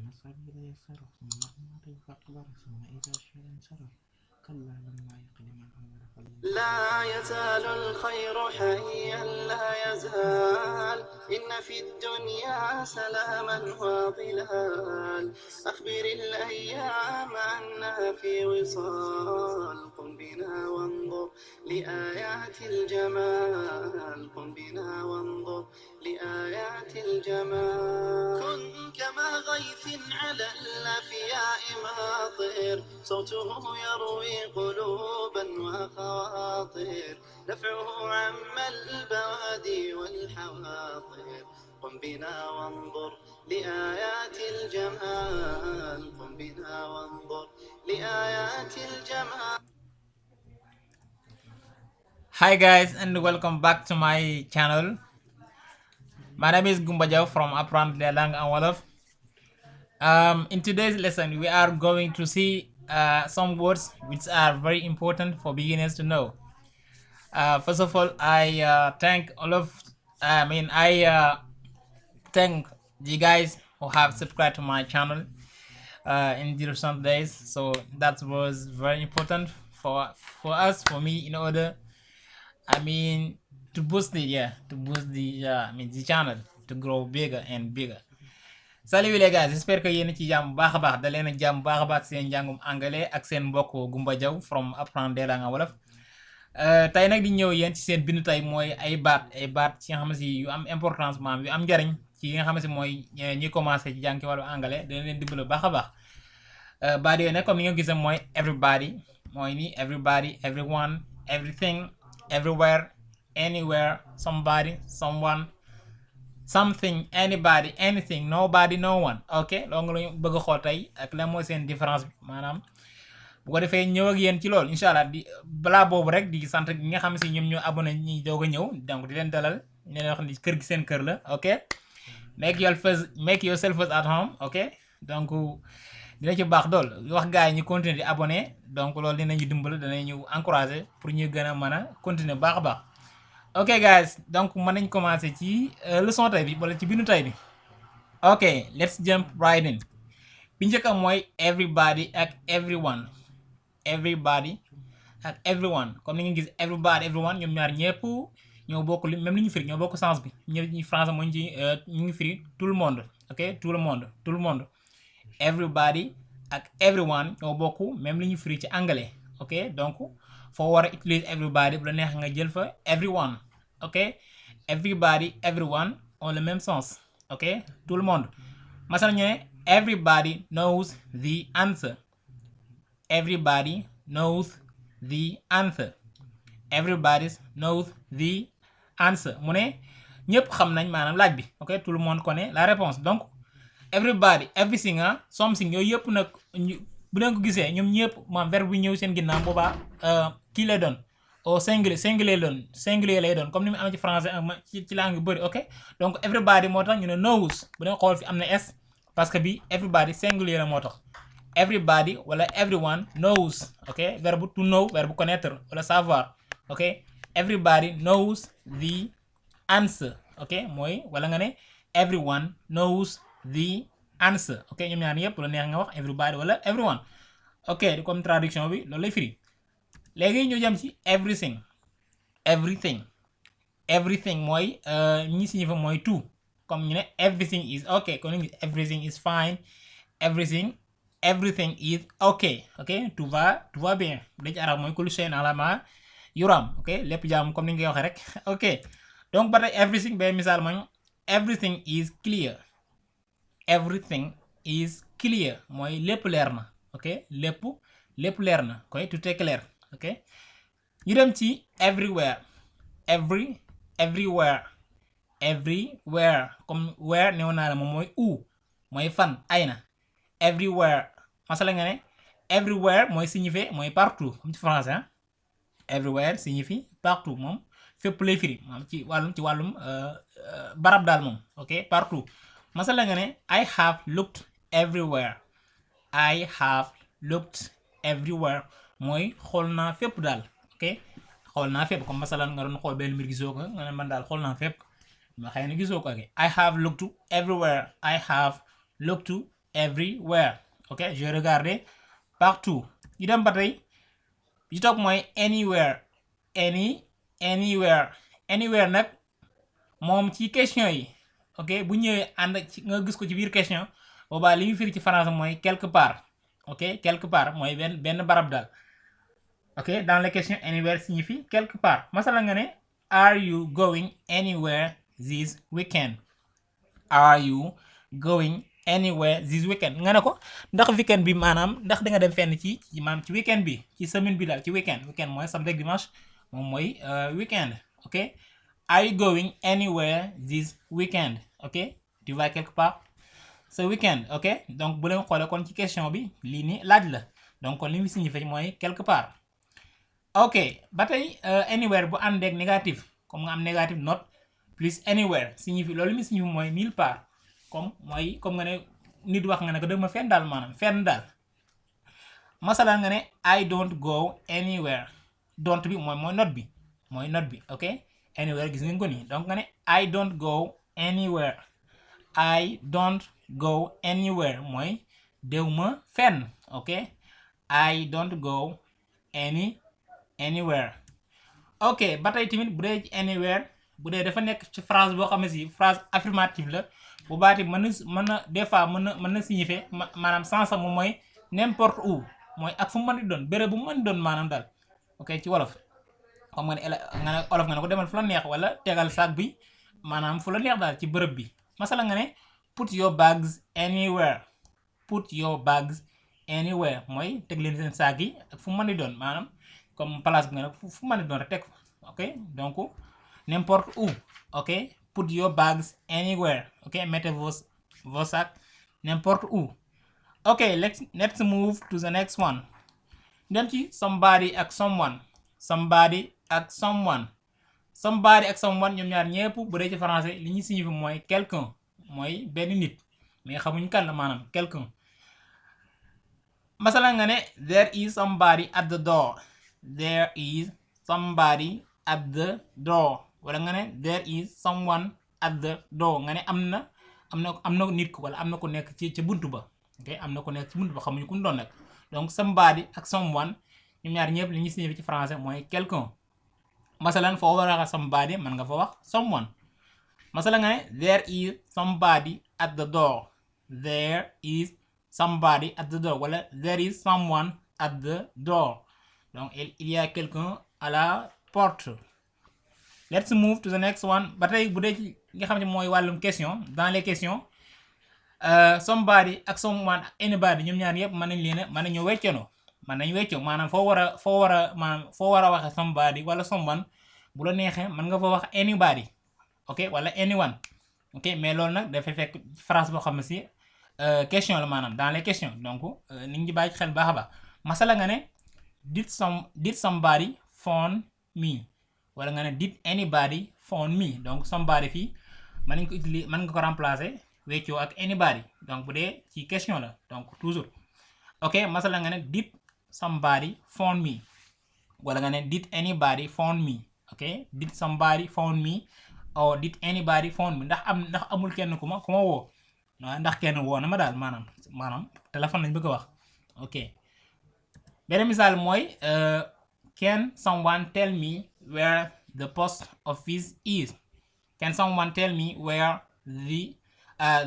ثم السبيل يسره ثم المريخ أكبر ثم إذا شيء انصرف كلا لما يقل من أمر لا يزال الخير حيا لا يزال إن في الدنيا سلاما وظلال أخبر الأيام أنها في وصال قم بنا وانظر لآيات الجمال قم بنا وانظر لآيات الجمال كن كما غيث على الأفياء ماطر صوته يروي قلوبا وخواطر نفعه عم البوادي والحواطر قم بنا وانظر لآيات الجمال قم بنا وانظر لآيات الجمال. Hi guys and welcome back to my channel. My name is Gumba Jaw from Apprendre les langues en Wolof. In today's lesson we are going to see some words which are very important for beginners to know. First of all, I thank thank you guys who have subscribed to my channel in the recent days. So that was very important for me in order to boost the channel to grow bigger and bigger. Salut les gars, j'espère que yéen ci jàmm baax a baax da leen a jàmm baax a baax seen njàngum anglais ak seen mbokk Gumba Jaw from Apprendre les langues en Wolof. Tey nag di ñëw yéen ci seen bindu tey mooy ay baat ci nga xam si yu am importance maam yu am njariñ ci yi nga xam si mooy ñi commencé ci jàng ci wàllu anglais dina leen dimbali baax a baax. Baat yooyu nag comme ni nga gisee mooy everybody mooy ni everybody, everyone, everything, everywhere, anywhere, somebody, someone, something, anybody, anything, nobody, no one. Ok loolu lañu bëgg a xool tey ak lan mooy seen différence bi maanaam bu ko defee ñëw ak yéen ci loolu incha allah di balaa boobu rek di sant ñi nga xam si ñoom ñoo abonné ñi doog a ñëw donc di leen dalal ñu leen wax ni kër gi seen kër la. Ok make yourself at home. Ok donc dina ci baax dool wax gars yi ñu continuer di abonné donc loolu dinañu dimbal danañu encourager pour ñu gën a mën a continuer baax a baax. Ok guys, donc mën nañ commencer ci leçon tey bi wala ci bindu tey bi. Ok let's jump right in. bi njëkk a mooy everybody ak everyone. Everybody ak everyone comme ni nga gis everybody everyone ñoom ñaar ñëpp ñoo bokk li même li ñu firi ñoo bokk sens bi ñi français mooy ci ñu ngi firi tout le monde. Ok tout le monde everybody ak everyone ñoo bokk même li ñu firi ci anglais. Ok donc foo war a utiliser everybody bu la neex nga jël fa everyone. Ok everybody everyone ont le même sens. Ok tout le monde masal ñu ne everybody knows the answer. Everybody knows the answer. Everybody knows the answer mu ne ñëpp xam nañ maanaam laaj bi. Ok tout le monde connaît la réponse. Donc everybody everything something yooyu yëpp nag bu leen ko gisee ñoom ñëpp maam verbe bu ñëw seen ginnaaw boobaa kii lay doon au singulier lay doon comme ni mu amee ci français ci langue yu bëri. Ok donc everybody moo tax ñu ne knows bu leen xool fi am na s parce que bi everybody singulier la moo tax everybody wala everyone knows. Ok verbe to know verbe connaître wala savoir. Ok everybody knows the answer. Ok mooy wala nga ne everyone knows the answer. Ok ñoom ñaar yëpp la neex nga wax everybody wala everyone. Ok di comme traduction bi loolu lay firi. léegi ñu jëm ci everything mooy ñi signifie mooy tout comme ñu ne everything is ok kon ñu everything is fine everything is ok. Ok tout va bien bu dee ci arab mooy kullu shay'in ala ma yuram. Ok lépp jàmm comme ni nga koy waxee rek. Ok donc ba tey everything ba misaal mooy everything is clear. Everything is clear mooy lépp leer na. Ok lépp leer na koy tout est clair. Ok ñu dem ci everywhere comme where néew naa la moom mooy où mooy fan ay na. Everywhere masala nga ne everywhere mooy signifie mooy partout comme ci français everywhere signifie partout moom fépp lay firi moom ci wàllum barab daal moom. Ok partout masala nga ne I have looked everywhere mooy xool naa fépp daal. Ok xool naa fépp comme masalan nga doon xool benn mbir gisoo ko nga ne man daal xool naa fépp ma xëy na gisoo ko. Ok I have looked everywhere. everywhere. Ok, j'ai regardé partout. ñu dem ba tey bi topp mooy anywhere. Anywhere nag moom ci question yi ok bu ñëwee ànd ci nga gis ko ci biir question boobaa li ñu firi ci français mooy quelque part. ok quelque part mooy benn barab daal. ok dans les questions anywhere signifie quelque part. masala nga ne are you going anywhere this weekend? Are you going anywhere this weekend? nga ne ko ndax weekend bi maanaam ndax da nga dem fenn ci maanaam ci weekend bi ci semaine bi daal ci weekend mooy samedi ak dimanche moom mooy weekend. ok are you going anywhere this weekend? ok tu vas quelque part ce weekend. ok donc bu leen xoolee kon ci question bi lii nii laaj la donc kon li mu signifie mooy quelque part. ok ba tey anywhere bu ànd ak négatif comme nga am négatif not plus anywhere signifie loolu mi signifie mooy nulle part comme nga ne nit wax nga ne ko dëgg ma fenn daal maanaam fenn daal. masala nga ne I don't go anywhere. don't bi mooy not bi ok anywhere gis ngeen ko nii donc nga ne I don't go anywhere. I don't go anywhere mooy dew ma fenn. ok I don't go anywhere. ok ba tey tamit bu dee ci anywhere bu dee dafa nekk ci phrase boo xam ne si phrase affirmative la bu baati mën na des fois mën na signifier maanaam sens moom mooy n'importe où mooy ak fu mu mën di doon béréb bu mu mën di doon maanaam daal. ok ci wolof xam nga ne olof nga ne ko demal fu la neex wala tegal sac bi maanaam fu la neex daal ci bërëb bi. masala nga ne put your bags anywhere. put your bags anywhere mooy teg leen seen sac yi ak fu mu mën di doon maanaam comme place bi nga ne fu mën di doon rek teg ok donc n'importe où. ok put your bags anywhere. ok mettez vos sacs n'importe où. ok let's move to the next one. dem ci somebody ak someone. somebody ak someone ñoom ñaar ñépp bu dee ci français li ñuy signifie mooy quelqu'un mooy benn nit mais xamuñ kan la maanaam quelqu'un. masala nga ne there is somebody at the door. there is somebody at the door wala nga ne there is someone at the door nga ne am na nit ko wala am na ko nekk ci buntu ba. ok am na ko nekk ci buntu ba xamuñu ku mu doon nag donc somebody ak someone ñoom ñaar ñëpp li ñuy signifié ci français mooy quelqu'un. masalan foo war a wax somebody mën nga fa wax someone. masala nga ne there is somebody at the door. there is somebody at the door wala there is someone at the door donc il y a quelqu'un à la porte. let's move to the next one. ba tey bu dee ci nga xam ne mooy wàllum question dans les questions somebody ak someone ak anybody ñoom ñaar yëpp mën nañu weccoo maanaam foo war a waxe somebody wala someone bu la neexee mën nga fa wax anybody ok wala anyone. ok mais loolu nag dafay fekk phrase boo xam ne si question la maanaam dans les questions donc nit ñi bàyyi xel baax a baax. masala nga ne did somebody phone me wala nga ne did anybody phone me donc somebody fii mën nañ ko utiliser mën nga ko remplacer weccoo ak anybody donc bu dee ci question la donc toujours. ok masala nga ne did somebody phone me wala nga ne did anybody phone me. ok did somebody phone me or did anybody phone me ndax amul kenn ku ma woo ndax kenn woo na ma daal maanaam téléphone lañ bëgg a wax. ok beneen misaal mooy can someone tell me where the post office is? can someone tell me where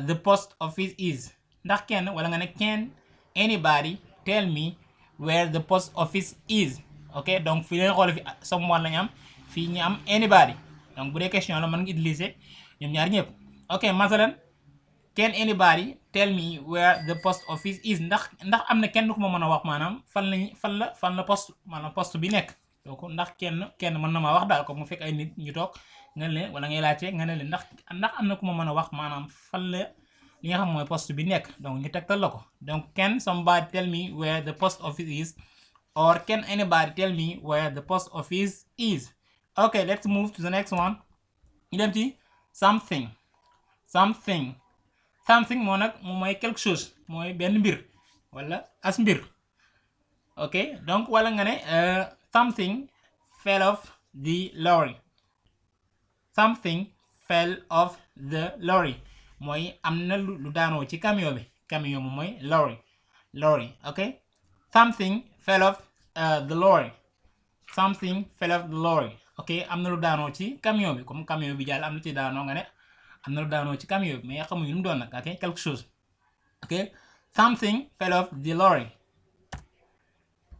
the post office is? ndax kenn wala nga ne can anybody tell me where the post office is? ok donc fii leen xool fi someone lañu am fii ñu am anybody donc bu dee question la mën nga utiliser ñoom ñaar ñëpp. ok masalan can anybody tell me where the post office is? ndax am na kenn ku ma mën a wax maanaam fan la poste bi nekk. donc ndax kenn mën na ma wax daal comme mu fekk ay nit ñu toog nga leen wala ngay laajte nga ne leen ndax am na ku ma mën a wax maanaam fan la li nga xam mooy poste bi nekk donc ñu tegtal la ko. donc can somebody tell me where the post office is or can anybody tell me where the post office is? ok let's move to the next one. ñu dem ci something moo nag moom mooy quelque chose mooy benn mbir wala as mbir. ok donc wala nga ne something fell off the lorry. something fell off the lorry mooy am na lu daanoo ci camion bi camion moom mooy lorry ok. Something fell off the lorry. Something fell off the lorry ok. am na lu daanoo ci camion bi, comme camion bi jàll am na ci daanoo nga ne am na lu daanoo ci camion bi mais xamuñu lu mu doon nag ok. quelque chose ok. something fell off the lorry.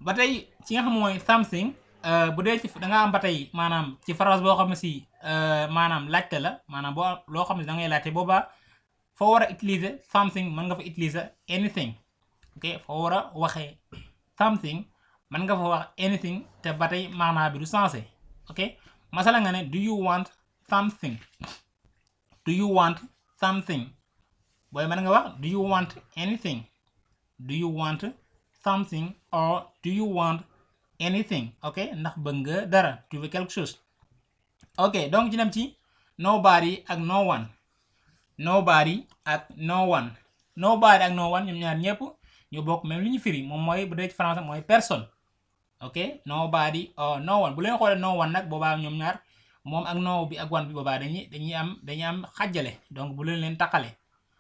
ba tey ci nga xam mooy something bu dee ci da nga am ba tey maanaam ci phrase boo xam ne si maanaam laajte la, maanaam boo loo xam ne da ngay laajte boobaa foo war a utiliser something mën nga fa utiliser anything ok. foo war a waxee something mën nga fa wax anything te ba tey maanaa bi du sensé ok. masala nga ne do you want something, do you want something, booy mën nga wax do you want anything, do you want something or do you want anything ok. ndax bëgg nga dara, tu veux quelque chose ok. donc ci dem ci nobody ak no one. nobody ak no one. nobody ak no one ñoom ñaar ñëpp ñu bokk même li ñu firi moom mooy bu dee ci français mooy personne ok. nobody or no one. bu leen xoolee no one nag boobaa ñoom ñaar moom ak no bi ak one bi boobaa dañuy am xàjjale, donc bu leen leen taqale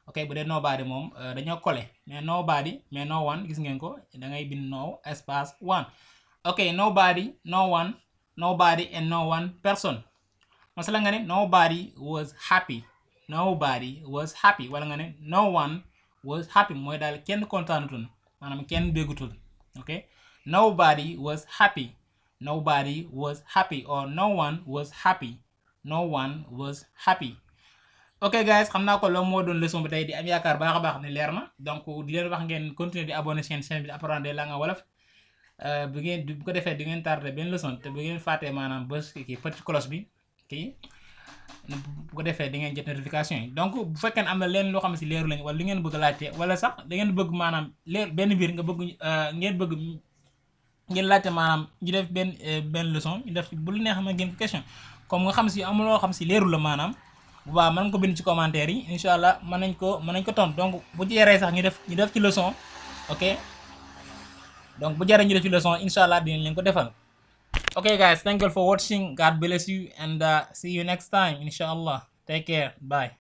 ok. bu dee nobody moom dañoo collé, mais nobody mais no one gis ngeen ko da ngay bind no espace one ok. nobody, no one, nobody and no one person. masala nga ne nobody was happy, nobody was happy, wala nga ne no one was happy mooy daal kenn kontaanutul, maanaam kenn béggutul ok. nobody was happy, nobody was happy or no one was happy, no one was happy ok guys. xam naa ko loolu moo doon leçon bi tey, di am yaakaar baax a baax ne leer na. donc di leen wax ngeen continuer di abonné chaîne bi apprendre des langues wolof bu ngeen bu ko defee di ngeen tardé benn leçon te bu ngeen fàttee maanaam bës kii petit cloche bi kii bu ko defee di ngeen jot notification yi. donc bu fekkee am na leen loo xam ne si leeru lañ wala li ngeen bëgg a laajte wala sax da ngeen bëgg maanaam leer benn biir nga bëgg ngeen laajte maanaam ñu def benn leçon ñu def bu lu neex ma ngeen ko question comme nga xam si amul loo xam si leeru la maanaam bu baax mën nga ko bind ci commentaire yi incha allah mën nañ ko tontu. donc bu ci yaree sax ñu def ci leçon ok. donc bu jaree ñu def ci leçon incha allah dinañ leen ko defal. okay guys, thank you for watching. God bless you and see you next time inshallah. Take care, bye.